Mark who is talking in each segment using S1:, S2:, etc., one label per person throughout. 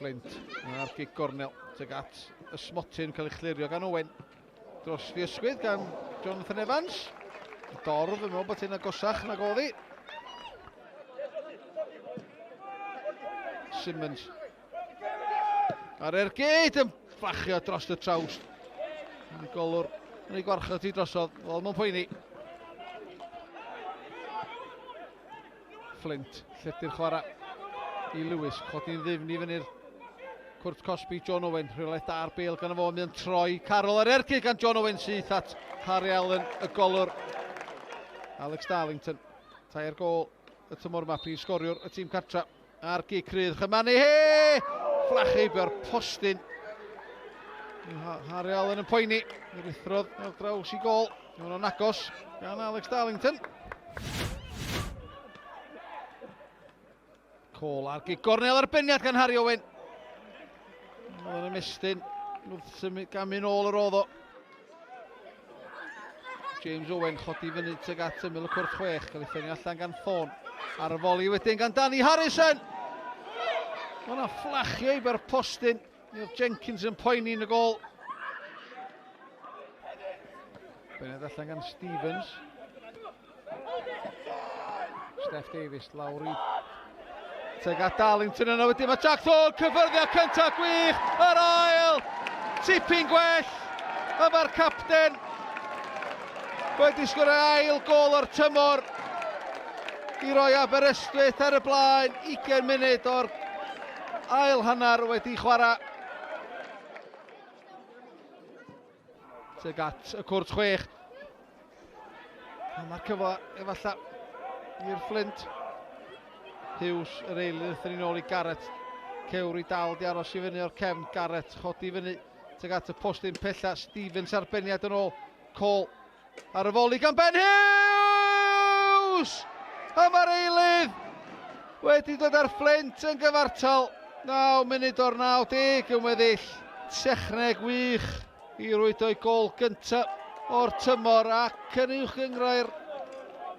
S1: Flint a'r gic gornel tuag at y smotyn cael ei chlirio gan Owen. Dros fi ysgwydd gan Jonathan Evans. Dorf yn meddwl bod hi'n agosach nag oedd hi. Simmons. Ar ergyd yn fflachio dros y trawst. Yn y golwr yn ei gwarchod hi drosodd. Wel, mae'n poeni. Flint, lledu'r chwarae i Lewis, chodi'n ddyfn i fyny'r cwrt cosbi John Owen, rheolaeth da ar bel gan y fo, mae'n troi Carol ar ergyd gan John Owen syth at Harry Allen, y golwr. Alex Darlington, tair gol y tymor yma, prif sgoriwr y tîm cartra a'r gic rydd Chymanu, he! Fflachu bio'r postyn. Harry Allen yn poeni, mi ruthrodd ar draws i gol. Mae hwnna'n agos gan Alex Darlington. Cole ar gig gornel arbenniad gan Harry Owen. Oedd yn ymestyn wrth symud gamu'n ôl yr oedd o. James Owen chodi fyny tuag at ymyl y cwrt chwech, cael ei ffenio allan gan Thorne. Ar y foli wedyn gan Danny Harrison. Mae yna fflachio i ber postyn. Neil Jenkins yn poeni yn y gol. Bennett allan gan Stevens. Steph Davis lawr i Teg at Darlington yna wedyn mae Jack Thorne cyffyrddiad cyntaf gwych yr ail tipyn gwell a mae'r capten wedi sgorio ail gol o'r tymor i roi Aberystwyth ar y blaen 20 munud o'r ail hanner wedi chwarae. Tuag at y cwrt chwech. A mae'r cyfle efallai i'r Flint. Hughes yr eilydd wrth ni'n ôl i Garrett. Cewr i dal di aros i fyny o'r cefn. Garrett chodi fyny tuag at y postyn pella. Stevens arbenniad yn ôl. Cole Ar y foli gan Ben Hughes! A mae'r eilydd wedi dod ar Flint yn gyfartal. 9 munud o'r 90 yn weddill. Techneg wych i rwydo'i gol gyntaf o'r tymor ac yn uwch gynghrair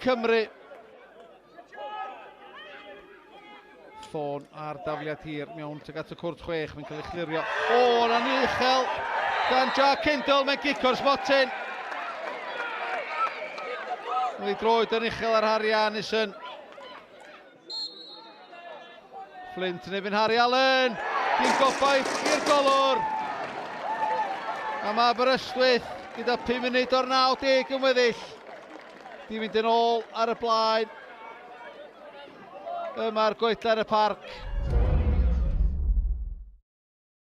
S1: Cymru. Thorne ar dafliad hir mewn tuag at y cwrt chwech, mae'n cael ei chlirio. O, na'n uchel gan Jack Kendall, mae'n gic o'r smotyn. Mae ei droed yn uchel ar Harry Arnison. Flint yn ebyn Harry Allen. Dim gobaith i'r golwr. A mae Aberystwyth gyda 5 munud o'r 90 yn weddill. Di fynd yn ôl ar y blaen. Yma'r goedlan y parc.